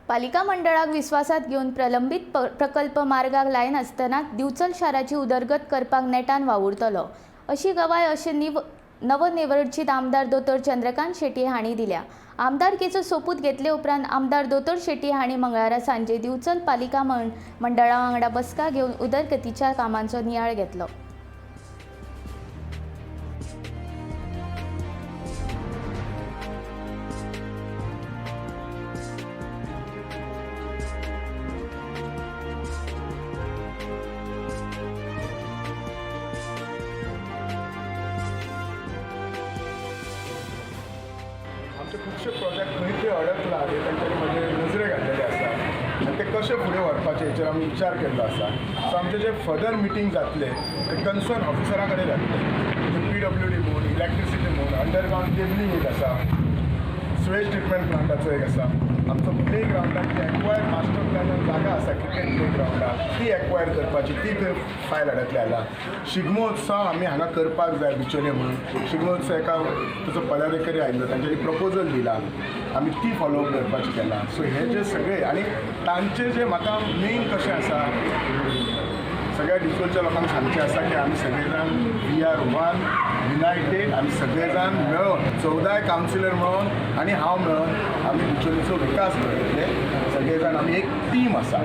पालिका मंडळाक विस्वासात घेवन प्रलंबीत प्रकल्प मार्गाक लायनासतना दिवचल शाराची उदरगत करपाक नेटान वावुरतलो, अशी गवाय अशें नवनिर्वाचित आमदार दोतोर चंद्रकांत शेट्ये हांणी दिल्या. आमदारकेचो सोपूत घेतले उपरांत आमदार दोतोर शेट्ये हांणी मंगळारा सांजे दिवचल पालिका मंडळा वांगडा बसका घेवन उदरगतीच्या कामांचो नियाळ घेतलो. आमचे खुबशे प्रोजेक्ट खंय खंय अडकला हे तांच्यानी म्हजे नजरे घातलेले आसा आनी ते कशे फुडें व्हरपाचे हेचेर आमी विचार केल्लो आसा. सो आमचे जे फर्दर मिटींग जातले ते कन्सर्न ऑफिसरा कडेन जातले, म्हणजे पीडब्ल्यूडी म्हूण, इलेक्ट्रिसिटी म्हूण, अंडरग्रावंड केबलिंग एक आसा, सुवेज ट्रिटमेंट प्लांटाचो एक आसा, आमचो प्ले ग्रावंडाक जी एक्वायर मास्टर प्लॅनान जागा आसा क्रिकेट प्ले ग्रावंडाक ती एक्वायर करपाची, ती थंय फायल अडकल्या आसा. शिगमोत्सव आमी हांगा करपाक जाय बिचोले म्हणून, शिगमोत्सव एका ताचो पदाधिकारी आयिल्लो, तांच्यांनी प्रपोजल दिला, आमी ती फॉलोअप करपाची केला. सो हे जे सगळे आनी तांचे जे म्हाका मेन कशें आसा, सगळ्या डिचोलच्या लोकांक सांगचें आसा की आमी सगळे जाण we are one United, आमी सगळे जाण मेळोन 14 कावन्सिलर मेळोन आनी हांव मेळोन आमी बिचोलीचो विकास घडयतले. सगळे जाण आमी एक टीम आसा.